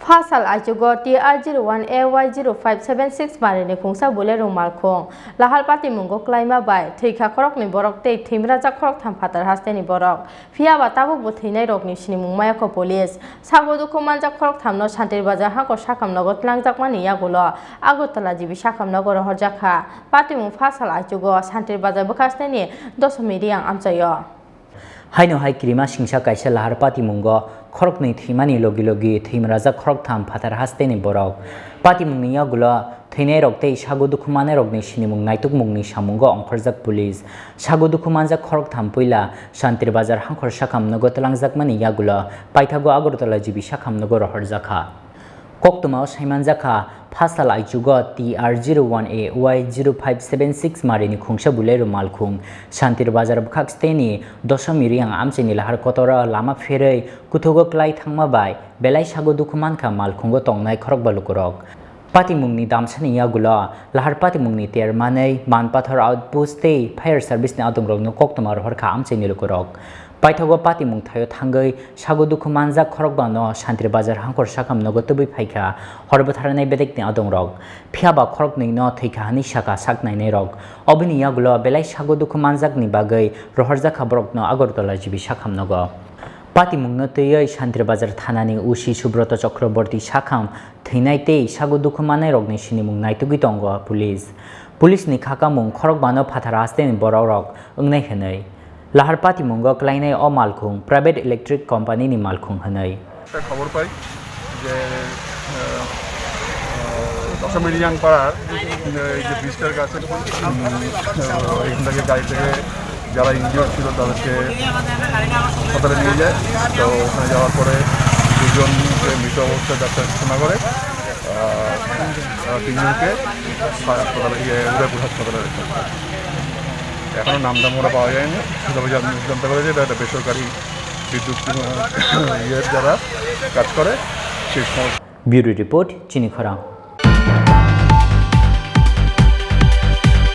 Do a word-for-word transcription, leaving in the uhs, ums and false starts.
Phasal aichugo T R zero one A Y zero five seven six marini khungsa Bolero malkhung lahar patimungo klaima bai thwikha khoroknwi borok tei thwimrajak khoroktham phatar hasteni borok. Phiya ba tabukbo thwinairokni sinimung mayakho police. Sago dukhu manjak khorokthamno Santir Bazar hangkor sakhamnogo tlangjakmani yagulo Agartala G B sakhamnogo rohorjakha. Patimung phasal aichugo Santir Bazar bwkhasteni Dosomi Riyang amchaio. Haino hai kirima singsa kaisa lahar patimungo khoroknwi thwimani logi logi thwimrajak khoroktham phatar hasteni borok. Patimungni yagulo thwinairok tei sago dukhu mannairokni sinimung naitukmungni samungo ongkhorjak police. Sago dukhu manjak khoroktham puila Santir Bazar hangkor sakhamnogo tlangjakmani yagulo paithago Agartala G B sakhamnogo rohorjakha. Koktwmao saimanjakha, phasal aichugo T R zero one A Y zero five seven six marini khungsa Bolero malkhung Santir Bazar bwkhak steni Dosomi Riyang amchaini lahar kotora lama pherwi kuthugo klai thangma bai belai sago dukhu mankha malkhungo tongnai khorokba lukurok. Patimungni damsani yagulo lahar patimungni ter manwi Manpathor Outpost tei Fire Service ni adongrokno koktwma rohorkha amchaini lukurok. Paithago patimung thaio thangwi sago dukhu manjak khorokbano Santir Bazar hangkor sakhamnogo tubui phaikha hor bwtharnai bedekni adongrok. Phiya ba khoroknwino thwikha hwnwi sakha sak nainairok. Oboni yagulo belai sago dukhu manjakni bagwi rohorjakha borokno Agartala G B sakhamnogo. Patimungno twiwi Santir Bazar thanani O C Subroto Chakraborty sakham thwinai tei sago dukhu mannairokni sinimung naitugwi tongo police. Police ni khakamung khorokbano phatar hasteni borokrok wngnai hwnwi. Lahar patimungo klainai o malkhung private electric company ni malkhung hwnwi. একটা খবর পাই যে, আহ, আহ, দশমী রিয়াং পাড়ার, আহ, এই যে ব্রিজটার কাছে, উম, আহ, এখান থেকে গাড়ি থেকে যারা ইনজিওর্ড ছিল তাদেরকে হাসপাতালে নিয়ে যায়। তো ওখানে যাওয়ার পরে দুজনকে মৃত অবস্থায় ডাক্তার ঘোষণা করে। আহ, আহ, তিনজনকে হাসপাতালে, ইয়ে, উদয়পুর হাসপাতালে রেখে। এখনো নাম ধাম ওরা পাওয়া যায়নি। তবে জান-, জানতে পারে যে এটা একটা বেসরকারি বিদ্যুৎ, আহ, ইয়ের যারা কাজ করে, সেই সংস্থা। Bureau report, Chini Khorang.